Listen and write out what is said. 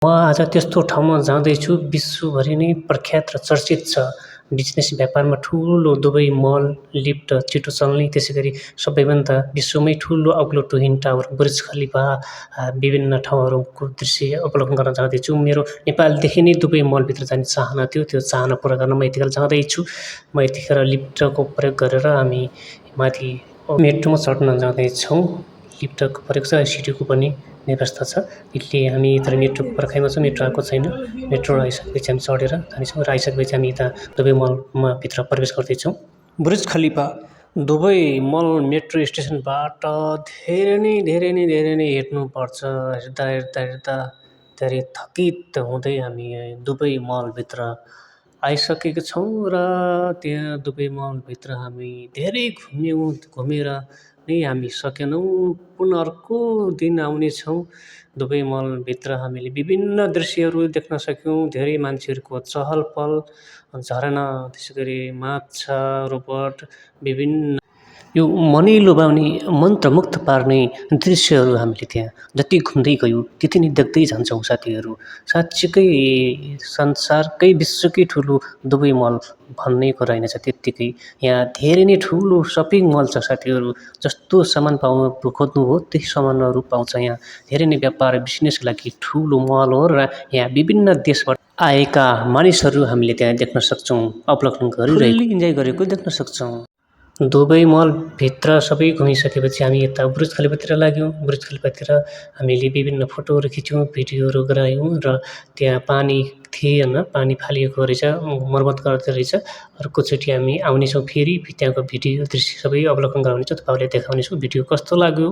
म आज त्यस्तो ठाउँमा जाँदैछु विश्वभरि नै प्रख्यात र चर्चित छ। बिजनेस व्यापारमा ठुलो दुबई मल, लिफ्ट छिटो चल्ने, त्यसैगरी सबैभन्दा विश्वमै ठुलो अग्लो ट्विन टावर, बुर्ज खलिफा विभिन्न ठाउँहरूको दृश्य अवलोकन गर्न जाँदैछु। मेरो नेपालदेखि नै दुबई मलभित्र जाने चाहना थियो। त्यो चाहना पुरा गर्न म यतिखेर जाँदैछु। म यतिखेर लिफ्टको प्रयोग गरेर हामी माथि मेट्रोमा चढ्न जाँदैछौँ। लिफ्टको प्रयोग छ, सिडीको पनि व्यवस्था छ। यसले हामी तर मेट्रोको पर्खाइमा छौँ, मेट्रो आएको छैन। मेट्रो आइसकेपछि हामी चढेर जानेछौँ र आइसकेपछि हामी यता दुबई मलमा भित्र प्रवेश गर्दैछौँ। बुर्ज खलिफा दुबई मल मेट्रो स्टेसनबाट धेरै नै हेर्नुपर्छ। हेर्दा धेरै थकित हुँदै हामी दुबई मलभित्र आइसकेका छौँ र त्यहाँ दुबई मलभित्र हामी धेरै घुमेर नै हामी सकेनौँ। पुनः अर्को दिन आउनेछौँ। दुबई मलभित्र हामीले विभिन्न दृश्यहरू देख्न सक्यौँ। धेरै मान्छेहरूको चहल पहल, झरना, त्यसैगरी माछा, रोबोट, विभिन्न यो मनै लुभाउने, मन्त्रमुग्ध पार्ने दृश्यहरू हामीले त्यहाँ जति घुम्दै गयौँ त्यति नै देख्दै जान्छौँ साथीहरू। साँच्चीकै संसारकै विश्वकै ठुलो दुबई मल भन्नेको रहेनछ त्यत्तिकै। यहाँ धेरै नै ठुलो सपिङ मल छ साथीहरू। जस्तो सामान पाउनु खोज्नु हो त्यही सामानहरू पाउँछ यहाँ। धेरै नै व्यापार बिजनेसको लागि ठुलो मल हो र यहाँ विभिन्न देशबाट आएका मानिसहरू हामीले त्यहाँ देख्न सक्छौँ, अवलोकन गरिरहेको, इन्जोय गरेको देख्न सक्छौँ। दुबई मलभित्र सबै घुमिसकेपछि हामी यता बुर्ज खलिफातिर लाग्यौँ। बुर्ज खलिफातिर हामीले विभिन्न फोटोहरू खिच्यौँ, भिडियोहरू गरायौँ र त्यहाँ पानी थिएन, पानी फालिएको रहेछ, मर्मत गर्दै रहेछ। अर्कोचोटि हामी आउनेछौँ फेरि त्यहाँको भिडियो दृश्य सबै अवलोकन गराउनेछौँ, तपाईँहरूलाई देखाउनेछौँ भिडियो कस्तो लाग्यो।